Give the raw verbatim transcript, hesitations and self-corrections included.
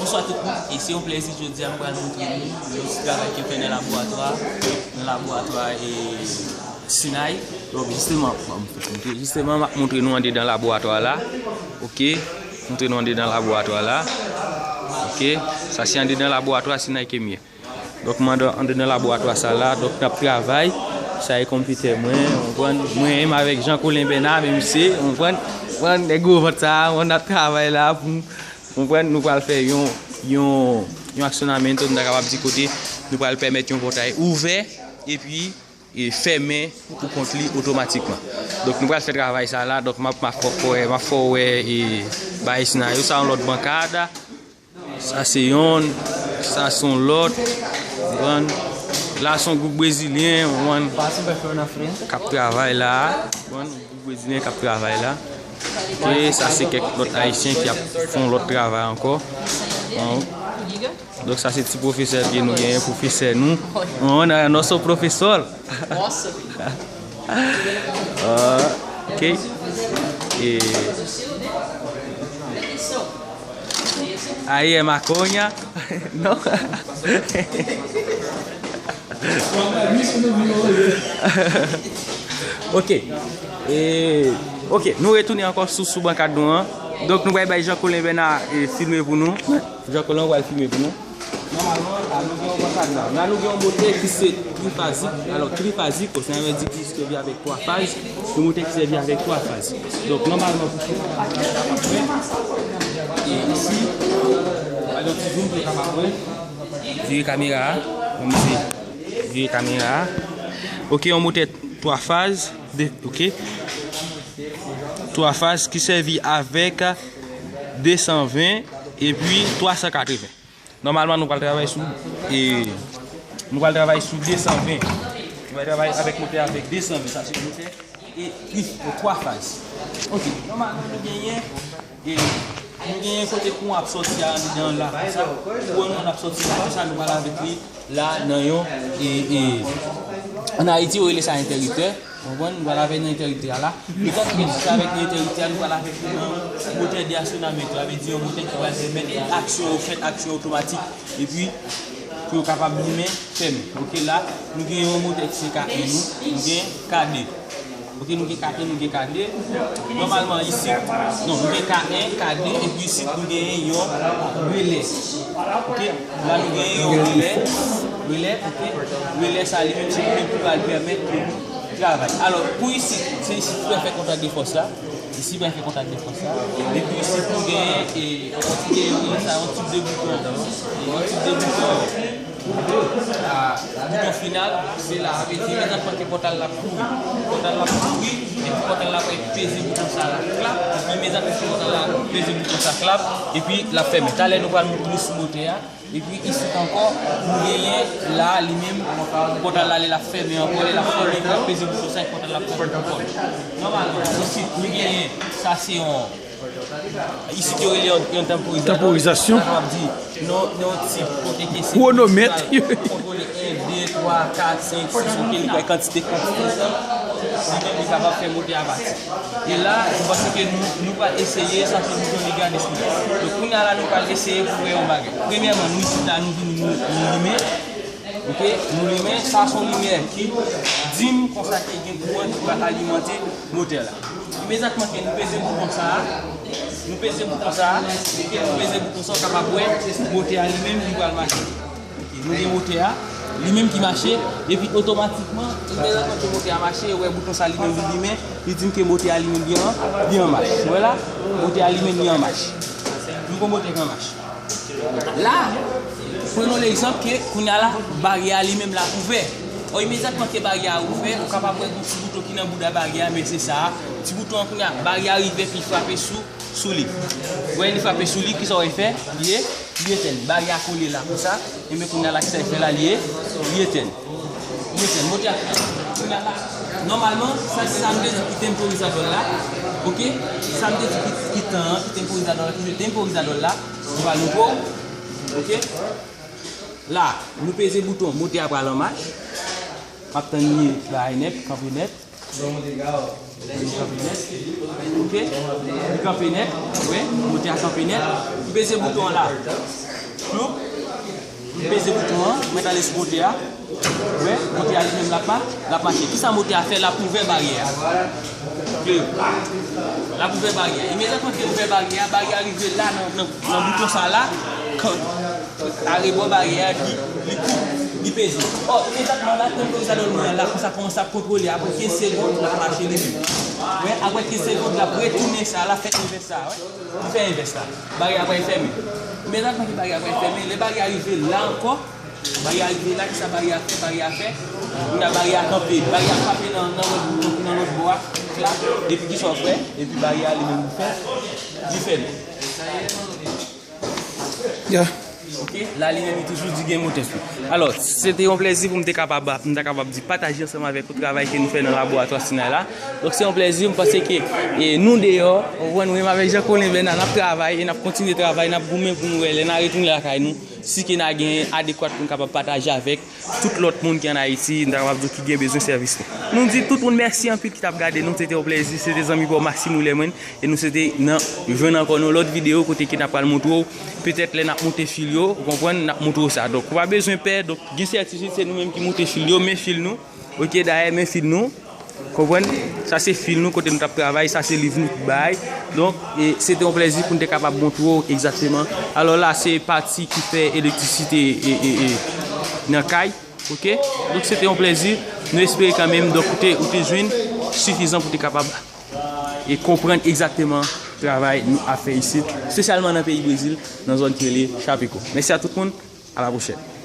Bonswa tout moun, e se yon plèzi jodi a m pral montre nou yon ti travay ke m fè nan laboratwa, nan laboratwa e Sinay. Donk jisteman, m ap montre, jisteman m ap montre nou andedan laboratwa la. Oke, montre nou andedan laboratwa la. Oke, sa se andedan laboratwa Sinay ke m ye. Donk mwen andedan laboratwa sa la, donk n ap travay. Sa e konpitè mwen, ou konprann? Mwen menm avèk Jean Colin Bernard, men misye, ou konprann? Ou konprann nèg gwo vant sa, mwen n ap travay la pou, ou konprann, nou pral fè yon, yon, yon actionamento, nou ta kapab di, kote nou pral pèmèt yon pòtay ouvè epi e fèmen pou kont li otomatikman. Donk nou pral fè travay sa la, donk m ap, m ap fè w wè, m ap fè w wè e bagay Sinay yo, sa yon lòt bankad. Sa se yonn, sa se yon lòt. Konprann? La se yon gwoup brezilyen, konprann, k ap travay la. Konprann? Yon gwoup brezilyen k ap travay la. Oke, sa se kèk lòt ayisyen ki ap fè yon lòt travay ankò. Bon. Donk sa se ti pwofesè ke nou genyen, pwofesè nou. Konprann? Nosso professor. Nossa. Ah, ok. E... Aí é maconha? Não? Ok. E, ok, nou retounen ankò sou, sou bankad nou an. Donk nou pral bay Jean Colin Bernard e filme pou nou. Jean Colin pral filme pou nou. Nòmalman, la nou gen yon bankad la. La nou gen yon motè ki se trifazik. Alò, trifazik, sa vle di ki sèvi avèk twa faz. Yon motè ki sèvi avèk twa faz. Donk, nòmalman, pou fè sa, e isi, pa gen yon ti zoom pou yo kapab wè. Vire kamera a. Bon, misye, vire kamera a. Ok, yon motè twa faz. De, ok. Twa faz ki sèvi avèk de san ven epi twa san katreven. Nòmalman, nou pral travay sou, e, nou pral travay sou de san ven. Nou pral travay avèk motè avèk de san ven. Sa se motè e, e twa faz. Ok, nòmalman, nou genyen, e, nou genyen kote kouran ap sòti a andedan la, konsa. Kouran nou ap sòti la, konsa, nou pral avèk li la nan yon, e, e, ann Ayiti, yo rele sa entèriptè. Konprann? Nou pral avèk nan entèriptè a la. Etan ke nou avèk nan entèriptè a, nou pral avèk li nan motè de accionamento. Sa vle di yon motè ki pral pèmèt aksyon yo fèt, aksyon otomatik. Epi, pou yo kapab limen, fèmen. Ok, la, nou gen yon motè ki se K en nou, nou gen K de. Ok, nou gen K en, nou gen K de. Nòmalman, isi, non, nou gen K en, K de, epi isi, nou gen yon relè. Ok, la, nou gen yon relè. Relè, ok. Relè, sa, li menm, se li menm ki pral pèmèt ke nou travay. Alò, pou isi, se isi ki pral fè kontak de fòs la. Isi, pral fè kontak de fòs la. Epi isi, nou gen, e, yon ti, e, sa, yon tip de bouton. Yon tip de bouton. A, bouton final, se la, sa vle di, imediatman ke pòtal la ap kouri. Pòtal la ap kouri, epi pòtal la ap peze bouton sa la, klap, epi imediatman ke pòtal la peze bouton sa, klap, epi l ap fèmen. Talè, nou pral montre nou sou motè a, epi isit ankò, nou genyen la, li menm, pòtal la, lè l ap fèmen ankò, lè l ap fèmen, l ap peze bouton sa, epi pòtal la ap fèmen ankò. Nòmalman, isit, nou genyen, sa se yon Isit yo rele yon, yon tanporizatò. Tanporizasyon. Sa kapab di, nan, nan yon tip kote ke se kwonomèt. Kontwole en, de, twa, kat, senk, sis, ok, li bay kantite konstans li menm li kapab fè motè a pati. E la, m panse ke nou, nou pral eseye, sa se bouton legalis nou. Donk, kounye a la, nou pral eseye pou wè yon bagay. Premyèman, nou isit la, nou vini, nou, nou limen. Ok, nou limen, sa se yon limyè ki di m konsa ke gen kouran ki pral alimante motè la. Imedyatman ke nou peze bouton sa a, nou peze bouton sa a, ok, nou peze bouton sa a, w kapab wè motè a li menm li pral mache. Ok, nou gen motè a, li menm ki mache, epi otomatikman, imedyatman ke motè a mache, ou wè bouton sa a li menm li limen, li di m ke motè a li menm li an, li an mach. Ou wè la, motè a li menm li an mach. Nou gen motè ki an mach. La, prenons l'exemple ke kounye a la, baryè a li menm la ouvè. Ò, imedyatman ke baryè a ouvè, ou kapab wè yon ti bouton ki nan bouda baryè a, men se sa a. Ti bouton an kounye a, baryè a rive epi frape sou, sou li. Wè, li frape sou li, kisa w fè? Li, li etèn. Baryè a kole la konsa. Enben kounye a la, kisa l fè la? Li, li etèn. Li etèn. Motè a, kounye a la, nòmalman, sa, sa m te di ki tanporizatò la. Ok? Sa m te di ki, ki tan an, ki tanporizatò la, ki tanporizatò la. Nou pral louko. Ok? La, nou peze bouton, motè a pral an mach. M ap tann li bay nèt, kanpe nèt. Li kanpe nèt. Ok? Li kanpe nèt. Wi, motè a kanpe nèt. M peze bouton an la. Klou, m peze bouton an, m mèt ale sou motè a. Wè, motè a li menm l ap ma-, l ap mache. Kisa motè a fè? L ap ouvè baryè a. Klou. L ap ouvè baryè a. Imedyatman ke l ouvè baryè a, baryè a rive la nan, nan, nan bouton sa la, kan, arebò baryè a, li, li kou, li peze. Ò, imedyatman la, temporizadò nou an la, konsa kòmanse ap kontwole, apre kenz segonn, l ap mache li menm. Wè, apre kenz segonn, l ap retounen sa, l ap fè envès sa, wè. Li fè envès la. Baryè a pral fèmen. Imedyatman ke baryè a pral fèmen, lè baryè a rive la ankò, baryè a rive la, kisa baryè a fè? Baryè a fè, kounye a baryè a kanpe. Baryè a frape nan, nan lòt bouton ki nan lòt bò a, klak, epi kisa w fè? Epi baryè a li menm li fè, li fèmen. Ya. Ok, la li menm li toujou di gen motè sou. Alò, se te yon plèzi pou m te kapab, m ta kapab di pataje ansanm avèk ou travay ke nou fè nan laboratwa Sinay la. Donk se yon plèzi, m panse ke e, nou deyò, ou konprann, mwen menm avèk Jean Colin Bernard, n ap travay e n ap kontinye travay, n ap goumen pou nou wè lè n a retounen lakay nou, si ke n a gen adekwat pou n kapab pataje avèk tout lòt moun ki ann Ayiti, n ta kapab di ki gen bezwen sèvis nou. Nou di tout moun mèsi anpil ki t ap gade nou, se te yon plèzi, se te zanmi pa w Maxime Willemène, e nou swete nan jwenn ankò nan lòt videyo kote ke n ap pral montre w, petèt lè n ap moute fil yo, ou konprann, n ap montre w sa. Donk, ou pa bezwen pè, donk, gen sètitid se nou menm ki moute fil yo, men fil nou, ok, dayè, men fil nou, konprann, sa se fil nou kote nou t ap travay, sa se liv nou tout bagay. Donk, e, se te yon plèzi pou n te kapab montre w egzakteman. Alò la, se pati ki fè elektrisite e, e, e, nan kay. Ok? Donk se te yon plèzi. Nou espere kanmenm, donk, ou te, ou te jwenn sifizan pou te kapab e konprann egzakteman travay nou ap fè isit, espesyalman nan peyi Brezil, nan zòn ki rele Chapecó. Mèsi a tout moun, a la pwochèn.